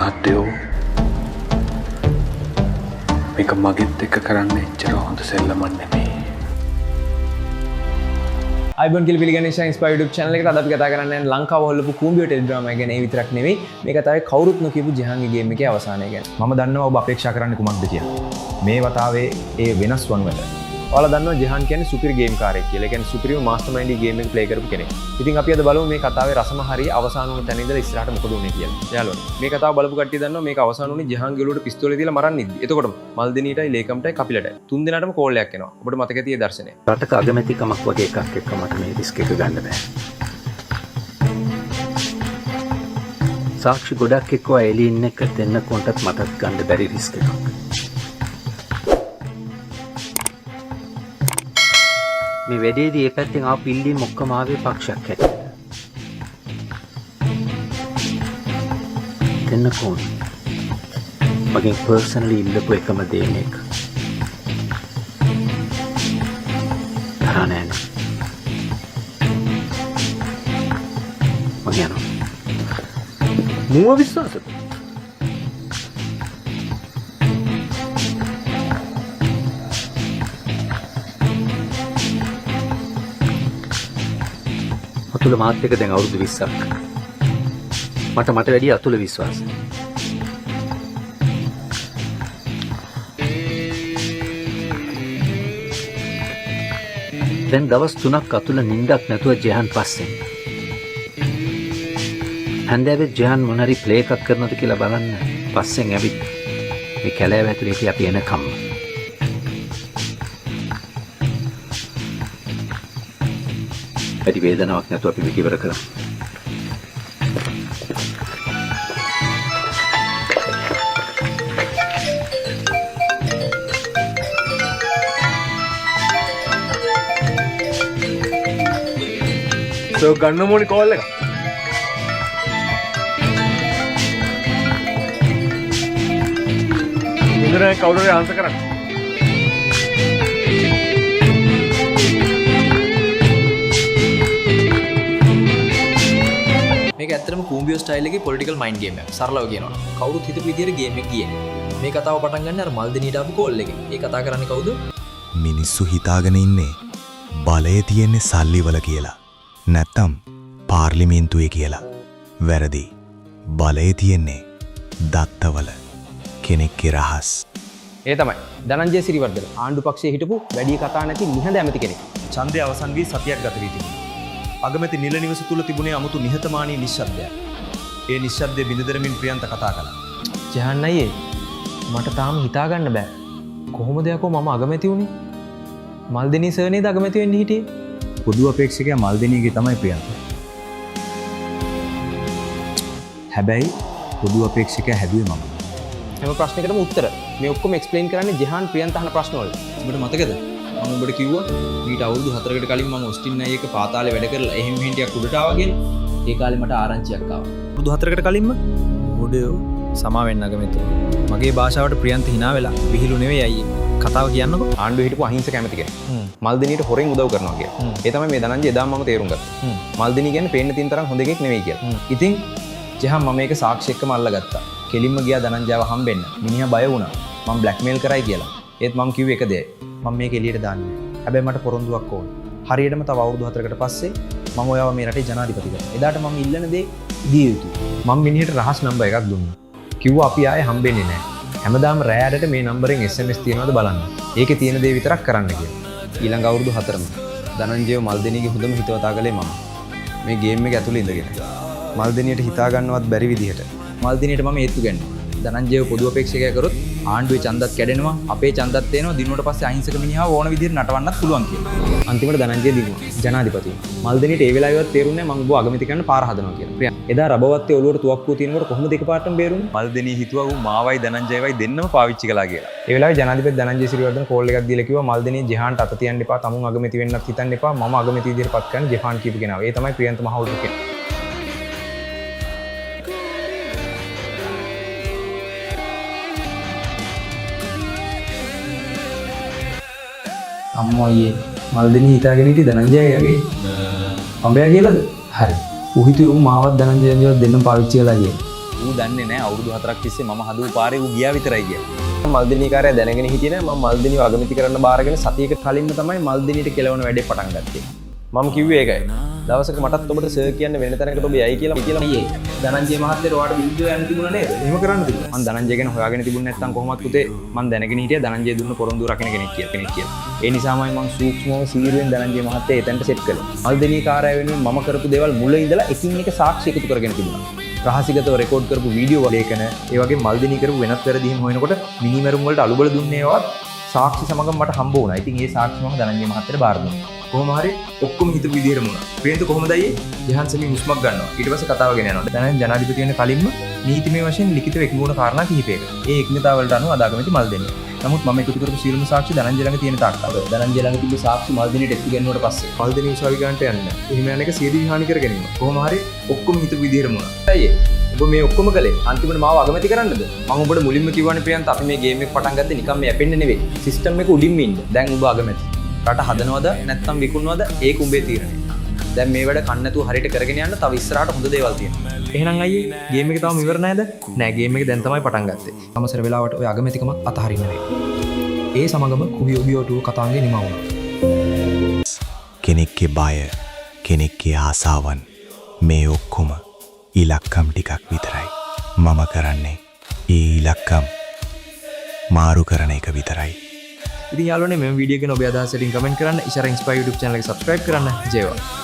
මහත්තයෝ, මේක මගෙත් එක්ක කරන්න එච්චර හොඳ සෙල්ලමක් නෙමෙයි. අයිබෝන් කියලා පිළිගන්නේ ෂයින් ස්පයි YouTube channel එකට. අද අපි කතා කරන්න යන්නේ ලංකාව හොල්ලපු කූඹියෝ ටෙලිඩ්‍රාමා ගැන. ඒ විතරක් නෙවෙයි, මේ කතාවේ කවුරුත් නොකියපු ජෙහාන්ගේ ගේම් එකේ අවසානය ගැන. මම දන්නවා ඔබ අපේක්ෂා කරන්නේ කුමක්ද කියලා. මේ වතාවේ ඒ වෙනස් වනු ඇත. ඔයාලා දන්නවා ජෙහාන් කියන්නේ සුපිරි ගේම් කාරයෙක් කියලා. ඒ කියන්නේ සුපිරිම මාස්ටර්මයින්ඩ් ගේම් එක ප්ලේ කරපු කෙනෙක්. ඉතින් අපි අද බලමු මේ කතාවේ රසම හරිය අවසාන වුණ තැන ඉඳලා ඉස්සරහට මොකද වුනේ කියලා. යාළුවනේ, මේ කතාව බලපු කට්ටිය දන්නවා මේක අවසාන වුණේ ජෙහාන්ගේ ඔලුවට පිස්තෝලේ තියලා මරන්න ඉද්දි. එතකොටම මල්දිනීටයි ලේකම්ටයි කපිලටයි තුන් දෙනාටම කෝල් එකක් එනවා. ඔබට මතක ඇති ඒ දර්ශනය. රටක අගමැතිකමක් වගේ එකක් එක්ක මට මේ රිස්ක් එක ගන්න බෑ. සාක්ෂි ගොඩක් එක්ක ඔය එළියේ ඉන්න එක දෙන්න කොන්ටත් මටත් ගන්න බැරි රිස්ක් එකක්. මේ වැඩේදී ඒ පැත්තෙන් ආපු ඉල්ලීම් ඔක්කොම ආවේ පක්ෂයක් හැටියට. දෙන්නකෝන් මගෙන් පර්සනලි ඉල්ලපු එකම දේ මේක. තරහා නෑනේ. මං යනවා. මුව විශ්වාසද? අතුල මාත් එක්ක දැන් අවුරුදු 20ක්. මට මට වැඩිය අතුල විශ්වාසයි. දැන් දවස් 3ක් අතුල නිින්දක් නැතුව ජෙහාන් පස්සෙන්. හැන්දෑවේ ජෙහාන් මොන හරි ප්ලේ එකක් කරනවද කියලා බලන්න පස්සෙන් ඇවිත් මේ කැලෑව ඇතුලේ හිටිය අපි එනකම්ම. වැඩි වේදනාවක් නැතුව අපි මේක ඉවර කරමු. සෝ ගන්න ඕනේ කෝල් එක. ඉඳලා කවුරු හරි ආන්සර් කරන්න. මේක ඇත්තටම කූඹියෝ ස්ටයිල් එකේ පොලිටිකල් මයින්ඩ් ගේම් එකක්. සරලව කියනවා නම් කවුරුත් හිතපු විදියට ගේම් එක ගියේ නෑ. මේ කතාව පටන් ගන්න අර මල්දිනීට ආපු කෝල් එකෙන්. ඒ කතා කරන්නේ කවුද? මිනිස්සු හිතාගෙන ඉන්නේ බලය තියෙන්නේ සල්ලිවල කියලා. නැත්තම් පාර්ලිමේන්තුවේ කියලා. වැරදි. බලය තියෙන්නේ දත්තවල. කෙනෙක්ගේ රහස්. ඒ තමයි ධනංජය සිරිවර්ධන, ආණ්ඩු පක්ෂයේ හිටපු වැඩි කතා නැති නිහඬ ඇමති කෙනෙක්. ඡන්දය අවසන් වී සතියක් ගත වී තිබුණා. අගමැති නිල නිවස තුල තිබුණේ අමුතු නිහතමානී නිශ්ශබ්දයක්. ඒ නිශ්ශබ්දය බිඳ දරමින් ප්‍රියන්ත කතා කළා. ජෙහාන් අයියේ, මට තාම හිතා ගන්න බෑ. කොහොමද යකෝ මම අගමැති වුනේ? මල්දිනී සර් නේද අගමැති වෙන්න හිටියේ? පොදු අපේක්ෂකයා මල්දිනීගේ තමයි ප්‍රියන්ත. හැබැයි පොදු අපේක්ෂකයා හැදුවේ මම. හැම ප්‍රශ්නයකටම උත්තර. මේ ඔක්කොම එක්ස්ප්ලেইন කරන්නේ ජෙහාන් ප්‍රියන්ත අහන ප්‍රශ්න වලට. ඔබට මතකද? මම ඔබට කිව්වා මීට අවුරුදු 4කට කලින් මම ඔස්ටින් අයියා එක්ක පාතාලේ වැඩ කරලා එහෙම මෙහෙම ටිකක් උඩට ආවා කියලා. ඒ කාලේ මට ආරංචියක් ආවා. අවුරුදු 4කට කලින්ම මොඩයෝ සමා වෙන්න අගමැතිතුමා. මගේ භාෂාවට ප්‍රියන්ත හිනා වෙලා විහිළු නෙවෙයි අයියේ. කතාව කියන්නකෝ. ආණ්ඩුවේ හිටපු අහිංසක ඇමති කෙනෙක්. මල්දිනීට හොරෙන් උදව් කරනවා කියලා. ඒ තමයි මේ ධනංජය එදාම මම තේරුම් ගත්තා. මල්දිනී කියන්නේ පේන්න තියෙන තරම් හොඳ එකෙක් නෙවෙයි කියලා. ඉතින් ජෙහාන් මම මේක සාක්ෂි එක්කම අල්ලගත්තා. කෙලින්ම ගියා ධනංජයව හම්බෙන්න. මිනිහා බය වුණා. මම බ්ලැක්මේල් කරයි කියලා. ඒත් මම කිව්වේ එක දෙයයි. මම මේක එළියට දාන්නේ නැහැ. හැබැයි මට පොරොන්දුවක් ඕන. හරියටම තව අවුරුදු 4කට පස්සේ මම ඔයාව මේ රටේ ජනාධිපති කරනවා. එදාට මම ඉල්ලන දේ දිය යුතුයි. මම මිනිහට රහස් නම්බර් එකක් දුන්නා. කිව්වා අපි ආයේ හම්බෙන්නේ නැහැ. හැමදාම රෑ අඩට මේ නම්බරෙන් SMS තියනවද බලන්න. ඒකේ තියෙන දේ විතරක් කරන්න කියලා. ඊළඟ අවුරුදු 4ම ධනංජයව මල්දිනීගේ හොඳම හිතවතා කළේ මම. මේ ගේම් එක ඇතුලේ ඉඳගෙන. මල්දිනියට හිතා ගන්නවත් බැරි විදිහට මල්දිනීට මම ඒත්තු ගැන්නුවා. ධනංජයව පොදු අපේක්ෂකයා කරොත් ආණ්ඩුවේ ඡන්දත් කැඩෙනවා, අපේ ඡන්දත් එනවා, දිනුවට පස්සේ අහිංසක මිනිහාව ඕන විදිහට නටවන්නත් පුළුවන් කියලා. අන්තිමට ධනංජය දිනුවා ජනාධිපති. මල්දිනීට ඒ වෙලාවෙවත් තේරුන්නේ නැහැ මං ඔබව අගමැති කරන්න පාර හදනවා කියලා. ප්‍රියන්ත එදා රබවත්තේ ඔලුවට තුවක්කුව තියෙනකොට කොහොමද එකපාරටම බේරුනේ? මල්දිනී හිතුවා ඌ මාවයි ධනංජයවයි දෙන්නම පාවිච්චි කළා කියලා. ඒ වෙලාවේ ජනාධිපති ධනංජය සිරිවර්ධන කෝල් එකක් දීලා කිව්වා මල්දිනී ජෙහාන්ට අත තියන්න එපා, තමුන් අගමැති වෙන්නත් හිතන්න එපා, මම අගමැති විදිහට පත් කරන්න ජෙහාන් කියපු කෙනා. ඒ තමයි ප්‍රියන්ත මහවුල් කියන්නේ. අම්මෝ අයියේ, මල්දිනී හිතාගෙන හිටියේ ධනංජය අයියාගේ අඹයා කියලාද? හරි. ඌ හිතුවේ ඌ මාවත් ධනංජය අයියාවත් දෙන්නම පාවිච්චි කළා කියලා. ඌ දන්නේ නෑ අවුරුදු 4ක් තිස්සේ මම හදපු පාරේ ඌ ගියා විතරයි කියලා. මල්දිනීකාරයා දැනගෙන හිටියේ නෑ මම මල්දිනීව අගමැති කරන්න බාරගෙන සතියකට කලින්ම තමයි මල්දිනීට කෙලවන වැඩේ පටන් ගත්තේ. මම කිව්වේ ඒකයි. දවසක මටත් ඔබට සර් කියන්න වෙන තැනකට ඔබ යයි කියලා කියලා අයියේ, ධනංජය මහත්තයාට ඔයාට විරුද්ධව යන්න තිබුණා නේද? එහෙම කරන්න තිබුණා. මං ධනංජය ගැන හොයාගෙන තිබුණ නැත්නම් කොහොමත් පුතේ මං දැනගෙන හිටියා ධනංජය දුන්න පොරොන්දු රකින්න කෙනෙක් කියලා කෙනෙක් කියලා. ඒ නිසාමයි මං සූක්ෂමව සීරුවෙන් ධනංජය මහත්තයා එතනට සෙට් කළේ. මල්දිනීකාරයා වෙනුවෙන් මම කරපු දේවල් මුල ඉඳලා එකින් එක සාක්ෂි එකතු කරගෙන තිබුණා. රහසිගතව රෙකෝඩ් කරපු වීඩියෝ ලේඛන, ඒ වගේ මල්දිනී කරපු වෙනත් වැරදි එහෙම හොයනකොට මිනිමරුම් වලට අලුබල දුන්නේ ඒවත් සාක්ෂි සමග මට හම්බ වුණා. ඉතින් ඒ සාක්ෂි මම ධනංජය මහත්තයාට බාර දුන්නා. කොහොම හරි ඔක්කොම හිතපු විදිහටම වුණා. ප්‍රියන්ත කොහොමද අයියේ? ජහන් සමී හුස්මක් ගන්නවා. ඊට පස්සේ කතාව ගෙන යනවා. ධනංජය ජනාධිපති වෙන කලින්ම නීතිමය වශයෙන් ලිඛිතව එකඟ වුණ කාරණා කිහිපයකට. ඒ එකඟතාවලට අනුව අද අගමැති මල්දිනී. නමුත් මම එකතු කරපු සියලුම සාක්ෂි ධනංජය ළඟ තියෙන තාක්කල්. ධනංජය ළඟ තිබ්බ සාක්ෂි මල්දිනීට එත්තු ගැන්නුවට පස්සේ මල්දිනී උසාවි ගානට යන්න. එහෙම යන එක සියදිවි හානි කර ගැනීම. කොහොම හරි ඔක්කොම හිතපු විදිහටම වුණා. අයියේ, ඔබ මේ ඔක්කොම කළේ අන්තිමට මාව අගමැති කරන්නද? මම ඔබට මුලින්ම කිව්වනේ ප්‍රියන්ත, අපි මේ ගේම් එක පටන් ගත්තේ නිකන් මේ යැපෙන්න නෙවෙයි. සිස්ටම් එක උඩින්ම ඉන්න. දැන් ඔබ අගමැති. රට හදනවද නැත්නම් විකුණනවද ඒක උඹේ තීරණය. දැන් මේ වැඩ කන්න නැතුව හරියට කරගෙන යන්න, තව ඉස්සරහට හොඳ දේවල් තියෙනවා. එහෙනම් අයියේ, ගේම් එක තාම ඉවර නෑද? නෑ, ගේම් එක දැන් තමයි පටන් ගත්තේ. සමසර වෙලාවට ඔය අගමැතිකමත් අතහරින්න වෙයි. ඒ සමගම කුහියෝබියෝ 2 කතාංගේ නිමා වුණා. කෙනෙක්ගේ බය, කෙනෙක්ගේ ආසාවන්, මේ ඔක්කොම ඉලක්කම් ටිකක් විතරයි. මම කරන්නේ ඒ ඉලක්කම් මාරු කරන එක විතරයි. ඉතින් යාළුවනේ, මෙම වීඩියෝ ගැන ඔබේ අදහස් වලින් කමෙන්ට් කරන්න. ඉෂාර ඉන්ස්පයර් YouTube channel එක subscribe කරන්න. ජය වේවා.